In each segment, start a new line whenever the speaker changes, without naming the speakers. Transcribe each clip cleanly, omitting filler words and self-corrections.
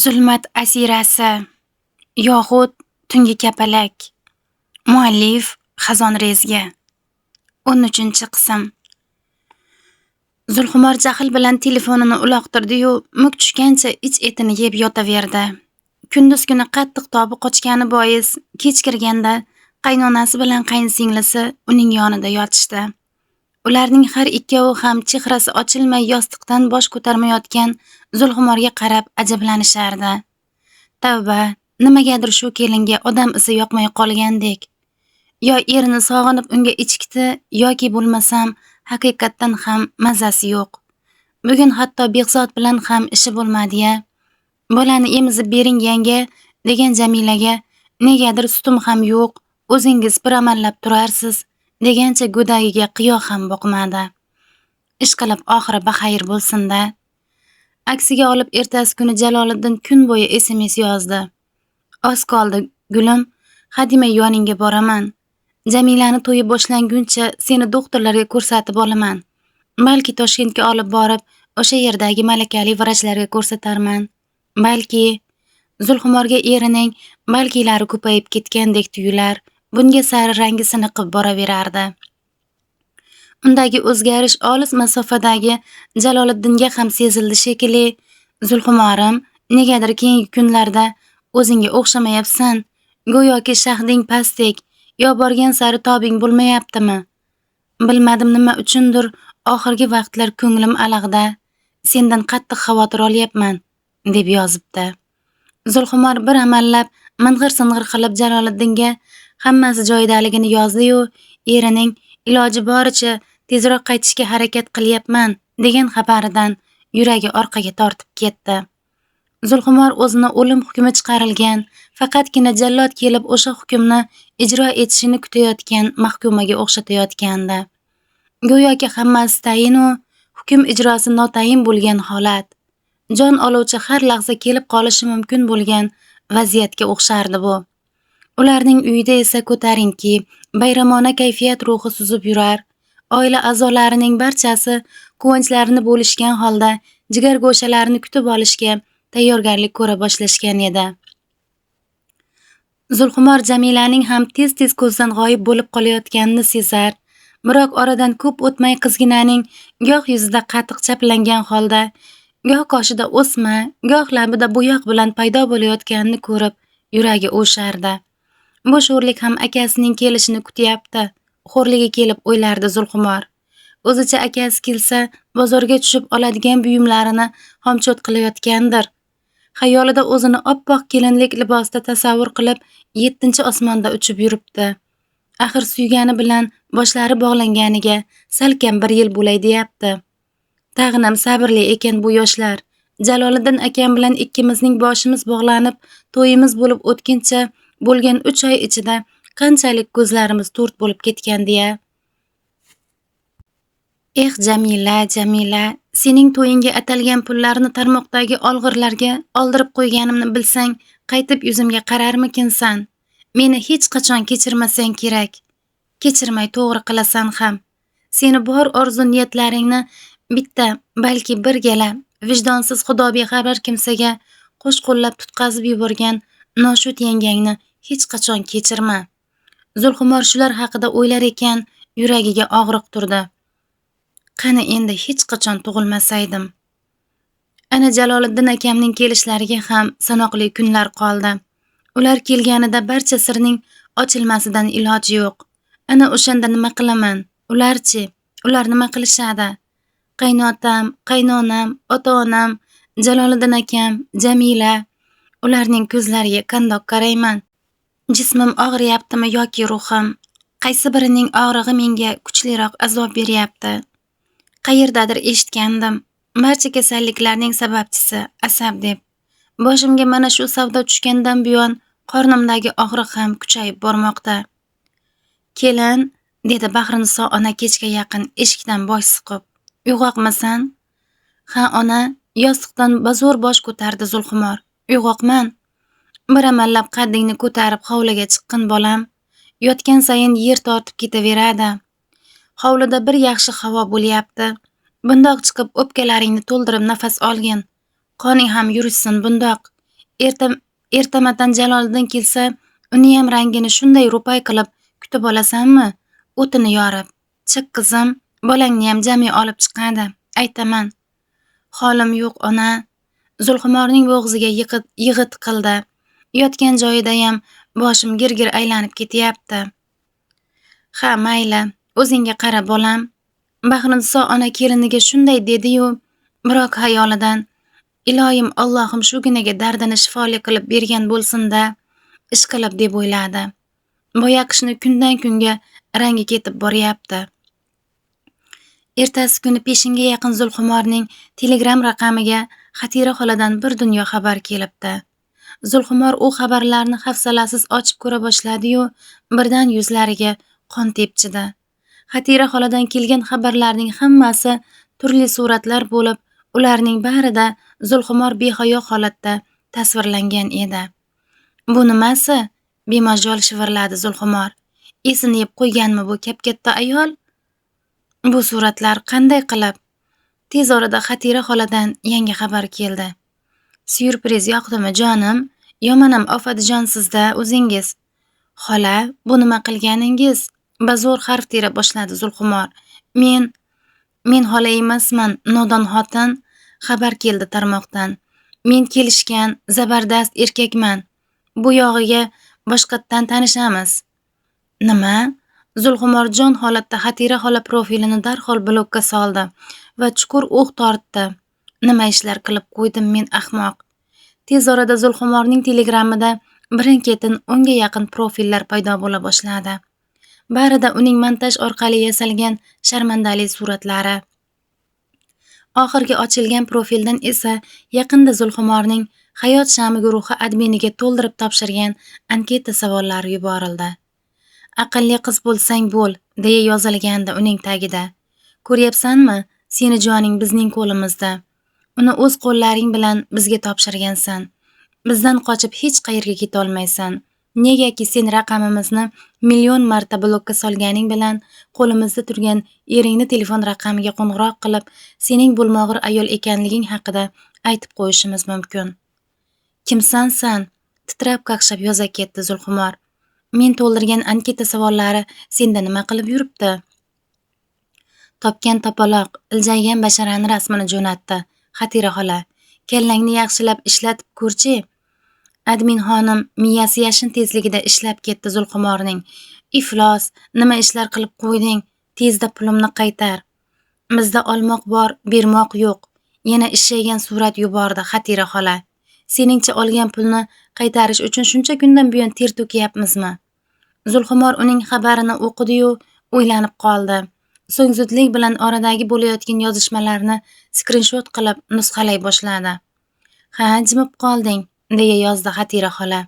Zulmat asirasi yoxud Tungi kapalak. Muallif Xazon Rezga. 13-qism. Zulxumor jahl bilan telefonini uloqtirdi-yu, muk tushgancha ich etini yeb yotaverdi. Kunduz kuni qattiq tobi qochgani bois, kech kirganda qaynonasi bilan qaynsinglisi uning yonida yotishdi. Ularning har ikkovi ham chehrasi ochilmay yostiqdan bosh ko'tarmayotgan Zulxumorga qarab ajablanishardi. Tavba, nimagadir shu kelinga odam isi yoqmay qolgandek. Yo erini sog'inib unga ichikdi, yoki bo'lmasam haqiqatdan ham mazasi yo'q. Bugun hatto Behzod bilan ham ishi bo'lmadi-ya. Bolani emizib bering yanga, degan Jamilaga negadir sutim ham yo'q, o'zingiz bir amallab turarsiz, degancha go'dagiga qiyo ham boqmadi. Ishqilib oxiri baxayr bo'lsin-da. Aksiga olib ertasi kuni Jaloliddin kun bo'yi SMS yozdi. Oz qoldi, gulim, hademay yoningga boraman. Jamilani to'yi boshlanguncha seni doktorlarga ko'rsatib olaman. Balki Toshkentga olib borib, o'sha yerdagi malakali vrachlarga ko'rsatarman. Balki Zulxumorga erining balkilari ko'payib ketgandek tuyular, bunga sari rangi siniqib boraverardi. Undagi o'zgarish olis masofadagi Jaloliddinga ham sezildi shekilli. Zulxumorim, negadir keyingi kunlarda o'zingga o'xshamayapsan. Go'yoki shahding pastdek, yo borgan sari tobing bo'lmayaptimi? Bilmadim nima uchundir oxirgi vaqtlar ko'nglim alag'da. Sendan qattiq xavotir olyapman, deb yozibdi. Zulxumor bir amallab ming'ir-sing'ir qilib Jaloliddinga hammasi joyidaligini yozdi-yu, erining iloji boricha tezroq qaytishga harakat qilyapman degan xabaridan yuragi orqaga tortib ketdi. Zulxumor o'zini o'lim hukmi chiqarilgan, faqatgina jallod kelib o'sha hukmni ijro etishini kutayotgan mahkumaga o'xshatayotgandi. Go'yoki hammasi tayin-u, hukm ijrosi notayin bo'lgan holat. Jon oluvchi har lahza kelib qolishi mumkin bo'lgan vaziyatga o'xshardi bu. Ularning uyida esa ko'tarinki, bayramona kayfiyat ruhi suzib yurar. Oila a'zolarining barchasi quvonchlarini bo'lishgan holda jigar go'shalarini kutib olishga tayyorgarlik ko'ra boshlashgan edi. Zulxumor Jamilaning ham tez-tez ko'zdan g'oyib bo'lib qolayotganini sezar. Biroq oradan ko'p o'tmay qizginaning goh yuzida qatiq chaplangan holda, goh qoshida o'sma, goh labida bo'yoq bilan paydo bo'layotganini ko'rib yuragi o'shardi. Bu sho'rlik ham akasining kelishini kutyapti. Xo'rligi kelib o'ylardi Zulxumor. O'zicha akasi kelsa, bozorga tushib oladigan buyumlarini xomcho't qilayotgandir. Xayolida o'zini oppoq kelinlik libosida tasavvur qilib, 7-osmonda uchib yuribdi. Axir suygani bilan boshlari bog'langaniga salkam 1 yil bo'lay deyapti. Tag'inam sabrli ekan bu yoshlar. Jaloliddin akam bilan ikkimizning boshimiz bog'lanib, to'yimiz bo'lib o'tguncha bo'lgan 3 oy ichida qanchalik ko'zlarimiz to'rt bo'lib ketgandi-ya. Eh Jamila, Jamila, sening to'yingga atalgan pullarni tarmoqdagi olg'irlarga oldirib qo'yganimni bilsang, qaytib yuzimga qararmikinsan? Meni hech qachon kechirmasang kerak. Kechirmay to'g'ri qilasan ham. Seni bor orzu niyatlaringni bitta, balki bir gala vijdonsiz xudo bexabar kimsaga qo'sh qo'llab tutqazib yuborgan noshud yangangni hech qachon kechirma. Zulxumor shular haqida o'ylar ekan, yuragiga og'riq turdi. Qani endi hech qachon tug'ilmasaydim. Ana Jaloliddin akamning kelishlariga ham sanoqli kunlar qoldi. Ular kelganida barcha sirning ochilmasidan iloji yo'q. Ana o'shanda nima qilaman? Ularchi? Ular nima qilishadi? Qaynotam, qaynonam, ota-onam, Jaloliddin akam, Jamila, ularning ko'zlariga qandoq qarayman? Jismim og'riyaptimi yoki ruhim? Qaysi birining og'rig'i menga kuchliroq azob beryapti? Qayerdadir eshitgandim, barcha kasalliklarning sababchisi asab deb. Boshimga mana shu savdo tushgandan buyon qornimdagi og'riq ham kuchayib bormoqda. Kelin, dedi Bahriniso ona kechga yaqin eshikdan bosh siqib. Uyg'oqmisan? Ha ona, yostiqdan bazo'r bosh ko'tardi Zulxumor. Uyg'oqman. Bir amallab qaddingni ko'tarib hovliga chiqqin bolam. Yotgan sayin yer tortib ketaveradi. Hovlida bir yaxshi havo bo'lyapti. Bundoq chiqib o'pkalaringni to'ldirib nafas olgin. Qoning ham yurishsin bundoq. Ertamatan Jaloliddin kelsa, uniyam rangini shunday ro'pay qilib kutib olasanmi? O'tini yorib. Chiq qizim, bolangniyam jami olib chiqadi, aytaman. Holim yo'q ona. Zulxumorning bo'g'ziga yig'i tiqildi. Yotgan joyidayam boshim gir-gir aylanib ketyapti. Ha, mayli, o'zingga qara bolam. Bahriniso ona keliniga shunday dedi-yu, biroq xayolidan iloyim Allohim shuginaga dardini shifoli qilib bergan bo'lsin-da, ishqilib deb o'yladi. Boyaqishni kundan kunga rangi ketib boryapti. Ertasi kuni peshinga yaqin Zulxumorning Telegram raqamiga Xatira xoladan bir dunyo xabar kelibdi. Zulxumor u xabarlarni hafsalasiz ochib ko'ra boshladi-yu, birdan yuzlariga qon tepchidi. Xatira xoladan kelgan xabarlarning hammasi turli suratlar bo'lib, ularning barida Zulxumor behayo holatda tasvirlangan edi. Bu nimasi? Bemajol shivirladi Zulxumor. Esini yeb qo'yganmi bu kap-katta ayol? Bu suratlar qanday qilib? Tez orada Xatira xoladan yangi xabar keldi. Syurpriz yoqdimi jonim? Yomonam ofatijon-sizda o'zingiz. Xola, bu nima qilganingiz? Bazo'r harf tera boshladi Zulxumor. Men xola emasman, nodon xotin. Xabar keldi tarmoqdan. Men kelishgan, zabardast erkakman. Bu yog'iga boshqatdan tanishamiz. Nima? Zulxumor jon holatda Xatira xola profilini darhol blokka soldi va chuqur o'q tortdi. Nima ishlar qilib qo'ydim men ahmoq. Tez orada Zulxumorning Telegramida birin-ketin 10ga yaqin profillar paydo bo'la boshladi. Barida uning montaj orqali yasalgan sharmandali suratlari. Oxirgi ochilgan profildan esa yaqinda Zulxumorning Hayot shami guruhi adminiga to'ldirib topshirgan anketa savollari yuborildi. Aqlli qiz bo'lsang bo'l, deya yozilgandi uning tagida. Ko'ryapsanmi, seni joning bizning qo'limizda. Uni o'z qo'llaring bilan bizga topshirgansan. Bizdan qochib hech qayerga keta olmaysan. Negaki sen raqamimizni million marta blokka solganing bilan qo'limizda turgan eringni telefon raqamiga qo'ng'iroq qilib, sening bo'lmog'ir ayol ekanliging haqida aytib qo'yishimiz mumkin. Kimsan san? Titrab qaqshab yoza ketdi Zulxumor. Men to'ldirgan anketa savollari senda nima qilib yuribdi? Topgan topaloq, iljaygan basharani rasmini jo'natdi. Xatira xola, kallangni yaxshilab ishlatib ko'rchi. Admin xonim miyasi yashin tezligida ishlab ketdi Zulxumorning. Iflos, nima ishlar qilib qo'yding? Tezda pulimni qaytar. Bizda olmoq bor, bermoq yo'q. Yana ishlaygan surat yubordi Xatira xola. Seningcha olgan pulni qaytarish uchun shuncha kundan buyon ter to'kyapmizmi? Zulxumor uning xabarini o'qidi-yu, o'ylanib qoldi. So'ng zudlik bilan oradagi bo'layotgan yozishmalarni skrinshot qilib nusxalay boshladi. Ha, jimib qolding, deya yozdi Xatira xola.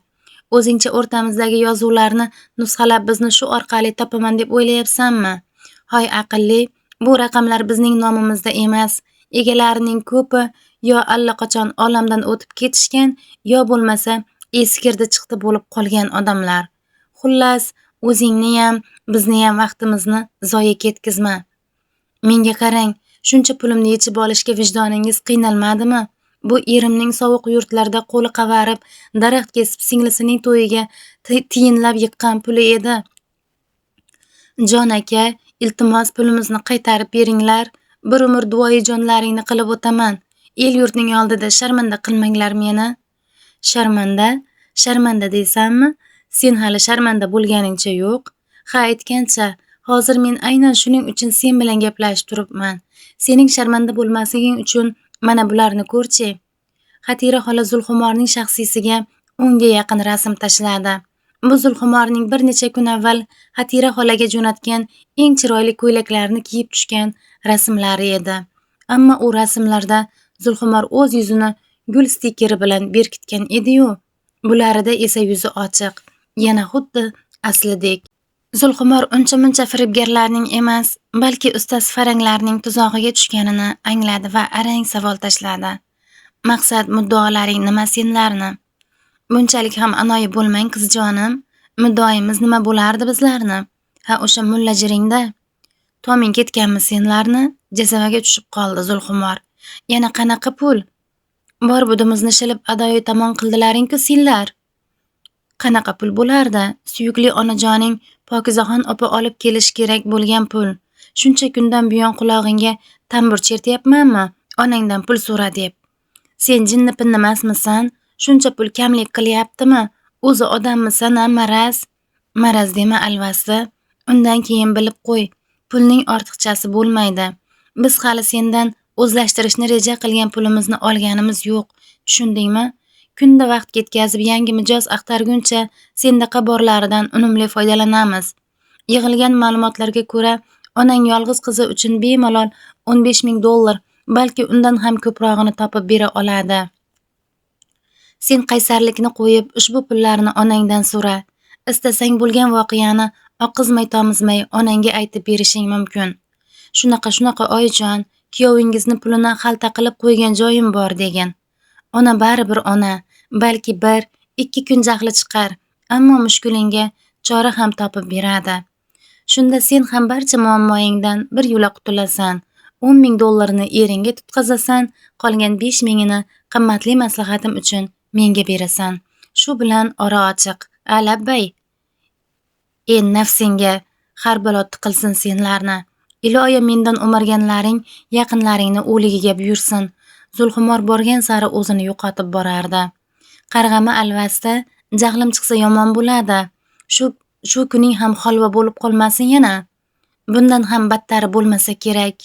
O'zingcha o'rtamizdagi yozuvlarni nusxalab bizni shu orqali topaman deb o'ylayapsanmi? Hoy aqlli, bu raqamlar bizning nomimizda emas. Egalarining ko'pi yo allaqachon olamdan o'tib ketishgan, yo bo'lmasa eskirdi chiqdi bo'lib qolgan odamlar. Xullas, o'zingniyam, bizniyam vaqtimizni zoya ketkizma. Menga qarang, shuncha pulimni yechib olishga vijdoningiz qiynalmadimi? Bu erimning sovuq yurtlarda qo'li qavarib, daraxt kesib singlisining to'yiga tiyinlab yiqqan puli edi. Jon aka, iltimos pulimizni qaytarib beringlar. Bir umr duoyijonlaringni qilib o'taman. El yurtning oldida sharmanda qilmanglar meni. Sharmanda? Sharmanda deysanmi? Sen hali sharmanda bo'lganingcha yo'q. Ha, aytgancha, hozir men aynan shuning uchun sen bilan gaplashib turibman. Sening sharmanda bo'lmasliging uchun mana bularni ko'rchi. Xatira xola Zulxumorning shaxsiysiga 10ga yaqin rasm tashladi. Bu Zulxumorning bir necha kun avval Xatira xolaga jo'natgan eng chiroyli ko'ylaklarni kiyib tushgan rasmlari edi. Ammo u rasmlarda Zulxumor o'z yuzini gul stikeri bilan berkitgan edi-yu, bularida esa yuzi ochiq, yana xuddi aslidek. Zulxumor uncha-muncha firibgarlarning emas, balki ustaz faranglarning tuzog'iga tushganini angladi va arang savol tashladi. Maqsad muddaolaring nima senlarni? Bunchalik ham anoyi bo'lmang qizjonim. Muddaoyimiz nima bo'lardi bizlarni? Ha, o'sha mullajiringda. Toming ketganmi senlarni? Jazavaga tushib qoldi Zulxumor. Yana qanaqa pul? Bor budimizni shilib adoyi tamom qildilaring-ku senlar. Qanaqa pul bo'lardi? Suyukli onajoning Pokizaxon opa olib kelish kerak bo'lgan pul. Shuncha kundan buyon qulog'ingga tambur chertyapmanmi? Onangdan pul so'ra deb. Sen jinni pinnimasmisan? Shuncha pul kamlik qilyaptimi? O'zi odammisan a maraz? Maraz dema alvasti. Undan keyin bilib qo'y, pulning ortiqchasi bo'lmaydi. Biz hali sendan o'zlashtirishni reja qilgan pulimizni olganimiz yo'q. Tushundingmi? Kunda vaqt ketkazib yangi mijoz axtarguncha sendaqa borlaridan unumli foydalanamiz. Yig'ilgan ma'lumotlarga ko'ra, onang yolg'iz qizi uchun bemalol $15,000, balki undan ham ko'prog'ini topib bera oladi. Sen qaysarlikni qo'yib, ushbu pullarni onangdan so'ra. Istasang bo'lgan voqeani oqizmay tomizmay onangga aytib berishing mumkin. Shunaqa shunaqa oyijon, kuyovingizni pulini xalta qilib qo'ygan joyim bor degin. Ona baribir ona, balki 1-2 kun jahli chiqar, ammo mushkulingga chora ham topib beradi. Shunda sen ham barcha muammoingdan bir yo'la qutulasan. $10,000 eringga tutqazasan, qolgan 5,000ini qimmatli maslahatim uchun menga berasan. Shu bilan ora ochiq. Alabbay. E nafsingga har balo tiqilsin senlarni. Iloyo mendan o'marganlaring yaqinlaringni o'ligiga buyursin. Zulxumor borgan sari o'zini yo'qotib borardi. Qarg'ama alvasti, jahlim chiqsa yomon bo'ladi. Shu kuning ham holva bo'lib qolmasin yana. Bundan ham battari bo'lmasa kerak.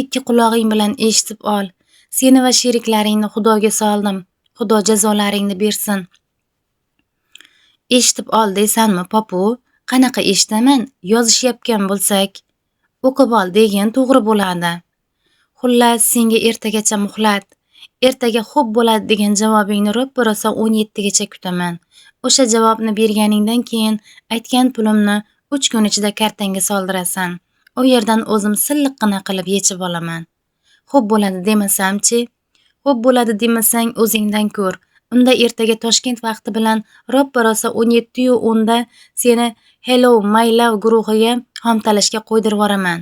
Ikki qulog'ing bilan eshitib ol. Seni va sheriklaringni Xudoga soldim. Xudo jazolaringni bersin. Eshitib ol deysanmi, popu? Qanaqa eshitaman? Yozishyapgan bo'lsak, o'qib ol degan to'g'ri bo'ladi. Xullas, senga ertagacha muhlat. Ertaga xo'p bo'ladi degan javobingni ro'ppa-rosa 17 gacha kutaman. O'sha javobni berganingdan keyin aytgan pulimni 3 kun ichida kartangga soldirasan. U yerdan o'zim silliqqina qilib yechib olaman. Xo'p bo'ladi demasam-chi? Xo'p bo'ladi demasang o'zingdan ko'r. Unda ertaga Toshkent vaqti bilan ro'ppa-rosa 17:10 da seni Hello My Love guruhiga xomtalashga qo'ydirib yuboraman.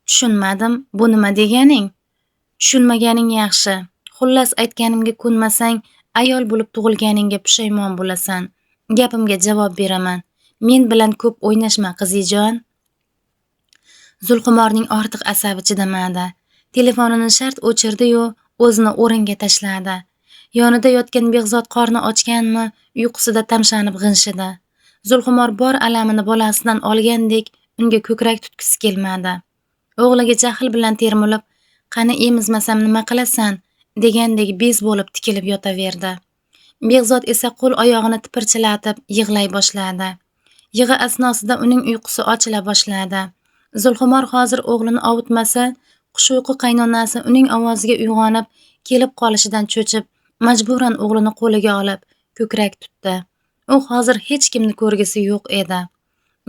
Tushunmadim, bu nima deganing? Tushunmaganing yaxshi. Xullas, aytganimga ko'nmasang, ayol bo'lib tug'ilganingga pushaymon bo'lasan. Gapimga javob beraman. Men bilan ko'p o'ynashma, qizijon. Zulxumorning ortiq asabi chidamadi. Telefonini shart o'chirdi-yu, o'zini o'ringa tashladi. Yonida yotgan Behzod qorni ochganmi, uyqusida tamshanib g'inshidi. Zulxumor bor alamini bolasidan olgandek unga ko'krak tutgisi kelmadi. O'g'liga jahl bilan termilib, "Qani emizmasam nima qilasan?" degandek bez bo'lib tikilib yotaverdi. Behzod esa qo'l oyog'ini tipirchilatib yig'lay boshladi. Yig'i asnosida uning uyqusi ochila boshladi. Zulxumor hozir o'g'lini ovutmasa, xushuyqu qaynonasi uning ovoziga uyg'onib kelib qolishidan cho'chib, majburan o'g'lini qo'liga olib ko'krak tutdi. U hozir hech kimni ko'rgisi yo'q edi.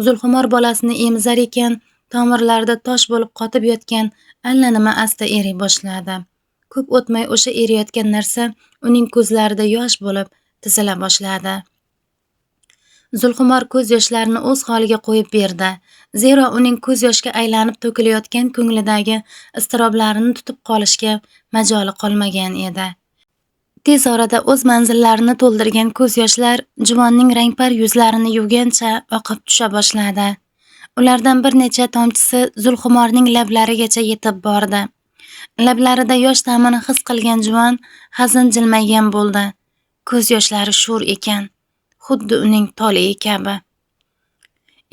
Zulxumor bolasini emizar ekan, tomirlarida tosh bo'lib qotib yotgan allanima asta eriy boshladi. Ko'p o'tmay o'sha eriyotgan narsa uning ko'zlarida yosh bo'lib tizila boshladi. Zulxumor ko'z yoshlarini o'z holiga qo'yib berdi. Zero uning ko'z yoshga aylanib to'kilayotgan ko'nglidagi iztiroblarini tutib qolishga majoli qolmagan edi. Tez orada o'z manzillarini to'ldirgan ko'z yoshlar juvonning rangpar yuzlarini yuvgancha oqib tusha boshladi. Ulardan bir necha tomchisi Zulxumorning lablarigacha yetib bordi. Lablarida yosh ta'mini his qilgan juvon hazin jilmaygan bo'ldi. Ko'z yoshlari sho'r ekan, xuddi uning tolei kabi.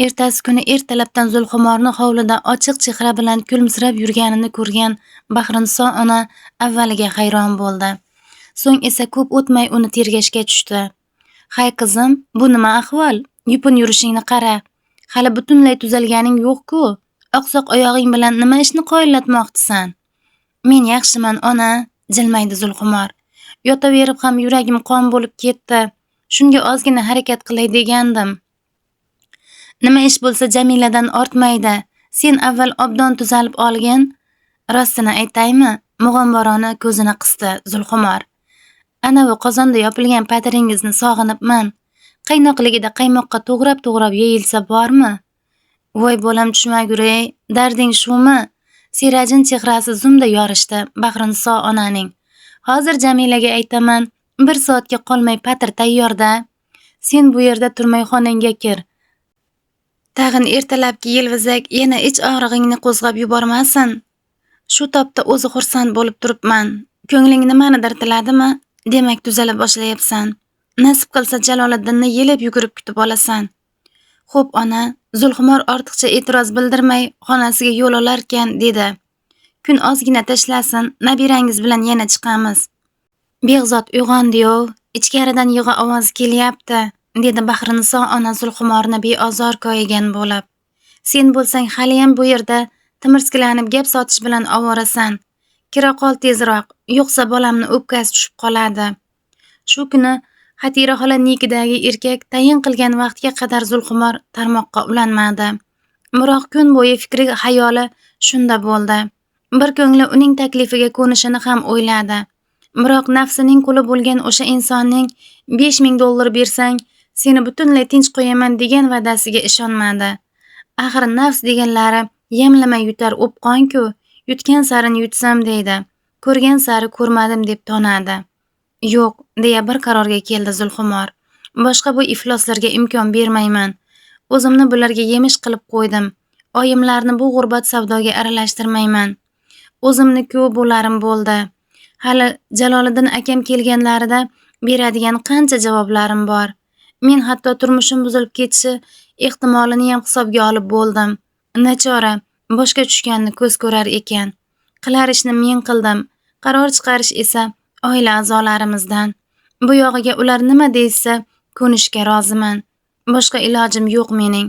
Ertasi kuni ertalabdan Zulxumorni hovlida ochiq chehra bilan kulimsirab yurganini ko'rgan Bahriniso ona avvaliga hayron bo'ldi. So'ng esa ko'p o'tmay uni tergashga tushdi. "Hay qizim, bu nima ahvol? Yupun yurishingni qara. Hali butunlay tuzalganing yo'q-ku. Oqsoq oyog'ing bilan nima ishni qoyillatmoqchisan?" "Men yaxshiman, ona," jilmaydi Zulxumor. "Yotaverib ham yuragim qon bo'lib ketdi. Shunga ozgina harakat qilay degandim. Nima ish bo'lsa Jamiladan ortmaydi. Sen avval obdon tuzalib olgin." "Rostini aytaymi?" Mug'omborona ko'zini qisdi Zulxumor. "Anavi qozonda yopilgan patiringizni sog'inibman. Qaynoqligida qaymoqqa to'g'rab-to'g'rab yeyilsa bormi?" "Voy bolam tushmagur-ey, darding shumi?" Serajin chehrasi zumda yorishdi Bahriniso onaning. Hozir Jamilaga aytaman, 1 soatga qolmay patir tayyorda. Sen bu yerda turmay xonangga kir. Tag'in ertalabki yelvizak yana ich og'rig'ingni qo'zg'ab yubormasin. Shu topda o'zi xursand bo'lib turibman. Ko'ngling nimanidir tiladimi? Demak, tuzala boshlayapsan. Nasib qilsa Jaloliddinni yelib yugurib kutib olasan. Xo'p ona, Zulxumor ortiqcha e'tiroz bildirmay xonasiga yo'l olarkan dedi. Kun ozgina tashlasin, nabirangiz bilan yana chiqamiz. Beg'zod uyg'ondi-yu, ichkaridan yig'i ovozi kelyapti, dedi Bahriniso ona Zulxumorni beozor koyigan bo'lib. Sen bo'lsang haliyam bu yerda timirskilanib gap sotish bilan ovorasan. Kira qol tezroq, yo'qsa bolamni o'pkasi tushib qoladi. Shu kuni Xatira xola nikidagi erkak tayin qilgan vaqtga qadar Zulxumor tarmoqqa ulanmadi. Biroq kun bo'yi fikri xayoli shunda bo'ldi. Bir ko'ngli uning taklifiga ko'nishini ham o'yladi. Biroq nafsining quli bo'lgan o'sha insonning $5000 bersang, seni butunlay tinch qo'yaman degan va'dasiga ishonmadi. Axir nafs deganlari yamlamay yutar o'pqon-ku, yutgan sarini yutsam deydi, ko'rgan sari ko'rmadim deb tonadi. Yo'q, deya bir qarorga keldi Zulxumor. Boshqa bu ifloslarga imkon bermayman. O'zimni bularga yemish qilib qo'ydim. Oyimlarni bu g'urbat savdoga aralashtirmayman. O'zimni-ku bo'larim bo'ldi. Hali Jaloliddin akam kelganlarida beradigan qancha javoblarim bor. Men hatto turmushim buzilib ketishi ehtimolini ham hisobga olib bo'ldim. Nachora, boshga tushganni ko'z ko'rar ekan. Qilar ishni men qildim. Qaror chiqarish esa oila a'zolarimizdan. Bu yog'iga ular nima deysa ko'nishga roziman. Boshqa ilojim yo'q mening.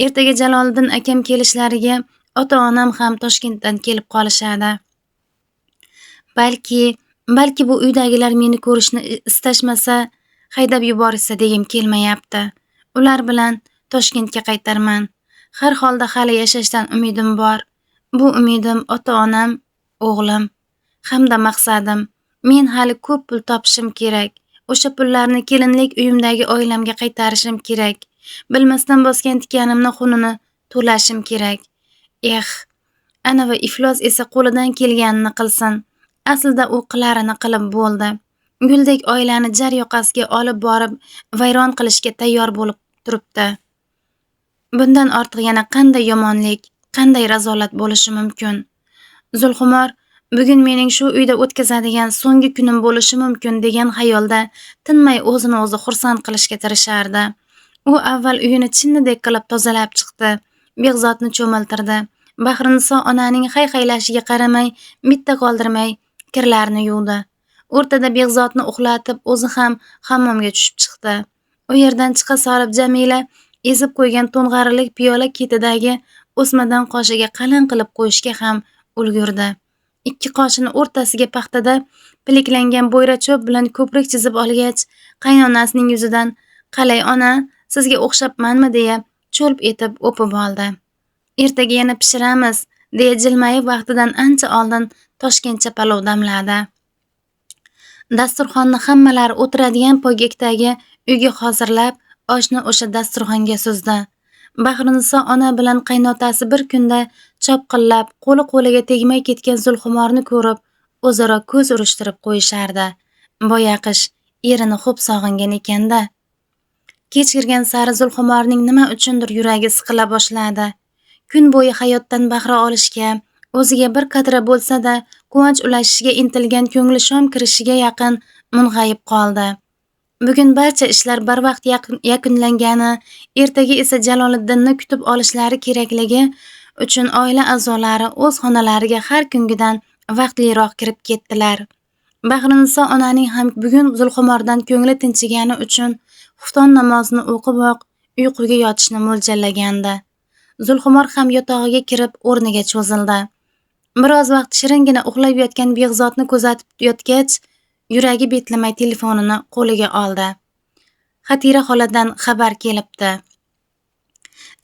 Ertaga Jaloliddin akam kelishlariga ota-onam ham Toshkentdan kelib qolishadi. Balki bu uydagilar meni ko'rishni istashmasa, haydab yuborishsa degim kelmayapti. Ular bilan Toshkentga qaytarman. Har holda hali yashashdan umidim bor. Bu umidim ota-onam, o'g'lim hamda maqsadim. Men hali ko'p pul topishim kerak. O'sha pullarni kelinlik uyimdagi oilamga qaytarishim kerak. Bilmasdan bosgan tikanimni xunini to'lashim kerak. Eh, ana va iflos esa qo'lidan kelganini qilsin. Aslida u qilarini qilib bo'ldi. Guldek oilani jar yoqasiga olib borib vayron qilishga tayyor bo'lib turibdi. Bundan ortiq yana qanday yomonlik, qanday razolat bo'lishi mumkin? Zulxumor bugun mening shu uyda o'tkazadigan so'nggi kunim bo'lishi mumkin degan xayolda tinmay o'zini o'zi xursand qilishga tirishardi. U avval uyini chinnidek qilib tozalab chiqdi, Beg'zodni cho'miltirdi. Bahriniso onaning hay-haylashiga qaramay, bitta qoldirmay kirlarni yuvdi. O'rtada Beg'zodni uxlatib, o'zi ham hammomga tushib chiqdi. U yerdan chiqa solib Jamila ezib qo'ygan to'ng'arilik piyola ketidagi o'smadan qoshiga qalin qilib qo'yishga ham ulgurdi. Ikki qoshini o'rtasiga paxtada piliklangan bo'yra cho'p bilan ko'prik chizib olgach, qaynonasining yuzidan "Qalay ona, sizga o'xshabmanmi?" deya cho'lp etib o'pib oldi. Ertaga yana pishiramiz, deya jilmayib vaqtidan ancha oldin Toshkentcha palov damladi. Dasturxonni hammalari o'tiradigan poygakdagi uyga hozirlab, oshni o'sha dasturxonga suzdi. Bahriniso ona bilan qaynotasi bir kunda chopqillab, qo'li qo'liga tegmay ketgan Zulxumorni ko'rib, o'zaro ko'z urishtirib qo'yishardi. Boyaqish erini xo'p sog'ingan ekanda. Kech kirgan sari Zulxumorning nima uchundir yuragi siqila boshladi. Kun bo'yi hayotdan bahra olishga, o'ziga bir qatra bo'lsa-da quvonch ulashishiga intilgan ko'ngli shom kirishiga yaqin mung'ayib qoldi. Bugun barcha ishlar barvaqt yakunlangani, ertaga esa Jaloliddinni kutib olishlari kerakligi uchun oila a'zolari o'z xonalariga har kungidan vaqtliroq kirib ketdilar. Bahriniso onaning ham bugun Zulxumordan ko'ngli tinchigani uchun xufton namozini o'qiboq uyquga yotishni mo'ljallagandi. Zulxumor ham yotog'iga kirib o'rniga cho'zildi. Biroz vaqt shiringina uxlab yotgan Beg'zodni kuzatib yotgach, yuragi betlamay telefonini qo'liga oldi. Xatira xoladan xabar kelibdi.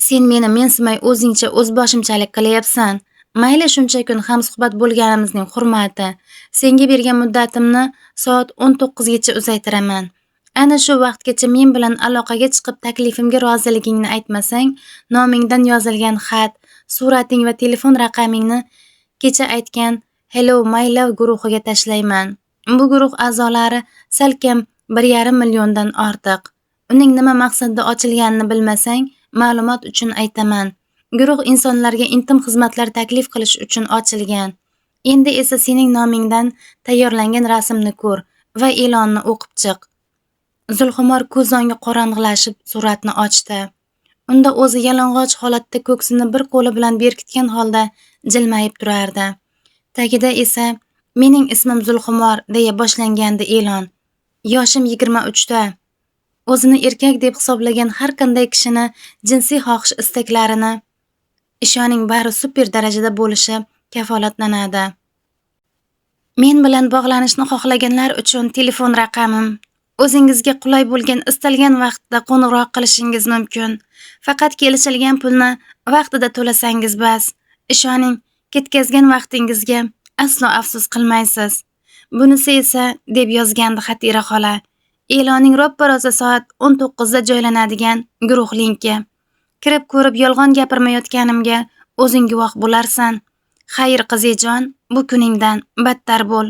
Sen meni mensimay o'zingcha o'z boshimchalik qilyapsan. Mayli shuncha kun hamsuhbat bo'lganimizning hurmati. Senga bergan muddatimni soat 19 gacha uzaytiraman. Ana shu vaqtgacha men bilan aloqaga chiqib taklifimga roziligingni aytmasang, nomingdan yozilgan xat, surating va telefon raqamingni kecha aytgan Hello My Love guruhiga tashlayman. Bu guruh a'zolari salkam 1,5 milliondan ortiq. Uning nima maqsadda ochilganini bilmasang, ma'lumot uchun aytaman. Guruh insonlarga intim xizmatlar taklif qilish uchun ochilgan. Endi esa sening nomingdan tayyorlangan rasmni ko'r va e'lonni o'qib chiq. Zulxumor ko'z o'ngi qorong'ilashib suratni ochdi. Unda o'zi yalang'och holatda ko'ksini bir qo'li bilan berkitgan holda jilmayib turardi. Tagida esa "Mening ismim Zulxumor" deya boshlangandi e'lon. Yoshim 23 da. O'zini erkak deb hisoblagan har qanday kishini jinsiy xohish istaklarini ishoning bari super darajada bo'lishi kafolatlanadi. Men bilan bog'lanishni xohlaganlar uchun telefon raqamim. O'zingizga qulay bo'lgan istalgan vaqtda qo'ng'iroq qilishingiz mumkin. Faqat kelishilgan pulni vaqtida to'lasangiz bas. Ishoning, ketkazgan vaqtingizga aslo afsus qilmaysiz. Bunisi esa, deb yozgandi Xatira xola, e'lonning roppa-rosa soat 19 da joylanadigan guruh linki. Kirib ko'rib yolg'on gapirmayotganimga o'zing guvoh bo'larsan. Xayr qizijon, bu kuningdan battar bo'l.